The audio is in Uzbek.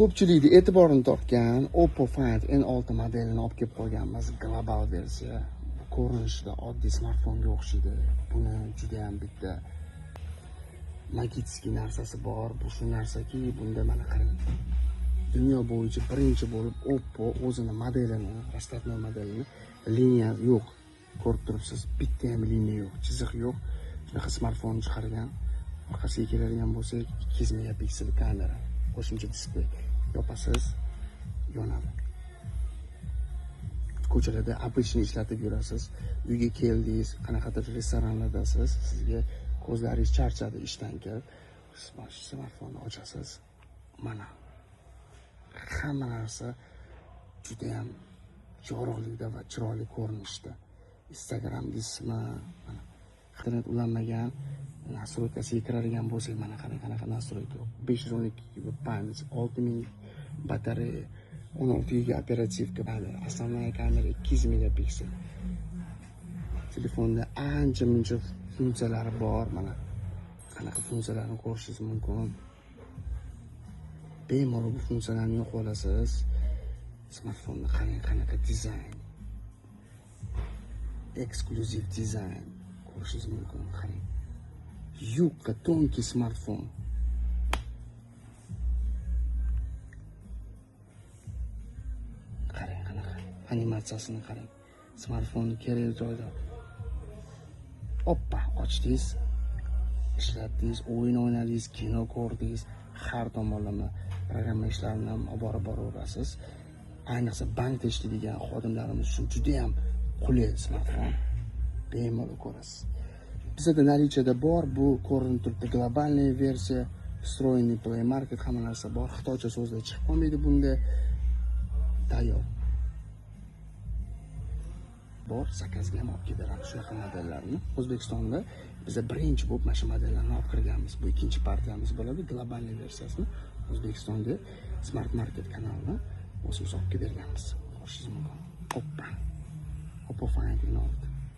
Ko'pchilikni e'tiborini tortgan Oppo Find N6 modelini olib kelib qo'yganmiz. Global versiya. Bu ko'rinishida oddiy smartfonga o'xshaydi. Buni juda ham bitta магический narsasi bor. Bu shu narsaki, bunda mana qarang. Dunyo bo'yicha birinchi bo'lib Oppo o'zini modelini, раскладной modelini liniya yo'q. Ko'rib turibsiz, bitta ham liniya yo'q, chiziq yo'q. Shunaqa smartfon chiqargan. Orqasiga keladigan bo'lsak, 200 megapiksel kamera, qo'shimcha displey. Yopasiz, yonadi. Ko'chalarda обычный ishlatib yurasiz. Uyga keldingiz, qanaqadir restoranlardasiz, sizga ko'zlaringiz charchadi ishdan kelib, smartfonni ochasiz. Mana hamma narsa juda ham yorug'likda va chiroyli ko'rinishda. Instagram deysizmi, mana internet ulanmagan настройка siga kiradigan bo'lsak, mana qarang qanaqa настройка. 512 GB память, 6000 batareya, 16 GB оперативка, основная kamera 200 megapiksel. Telefonda ancha muncha funksiyalari bor, mana qanaqa funksiyalarni ko'rishingiz mumkin. Bemalol bu funksiyalarni yoqib olasiz. Smartfonni qarang qanaqa dizayn. Eksklyuziv dizayn ko'rishingiz mumkin, qarang. Yupqa, тонкий smartfon. Qarang qanaqa animatsiyasini qarang. Smartfonni kerakli joyda oppa ochdingiz, ishlatdingiz, o'yin o'ynadingiz, kino ko'rdingiz, har tomonlama programma ishlarini ham olib borib boraverasiz. Ayniqsa bankda ishlaydigan xodimlarimiz uchun juda ham qulay smartfon. Bemalol ko'rasiz. Bizda наличие bor, bu ko'rinib turibdi globalniy versiya, встроенный Play Market, hamma narsa bor. Xitoycha so'zlar chiqib qolmaydi bunda. Tayyor. Bor, zakazga ham olib kelib beramiz shunaqa modellarni. O'zbekistonda biza birinchi bo'lib mana shu modellarni olib kirganmiz. Bu ikkinchi partiyamiz bo'ladi, globalniy versiyasini O'zbekistonda Smart Market kanalidan o'zimiz olib kelib berganmiz. Ko'rishingiz mumkin. Oppa. Oppo Find N6.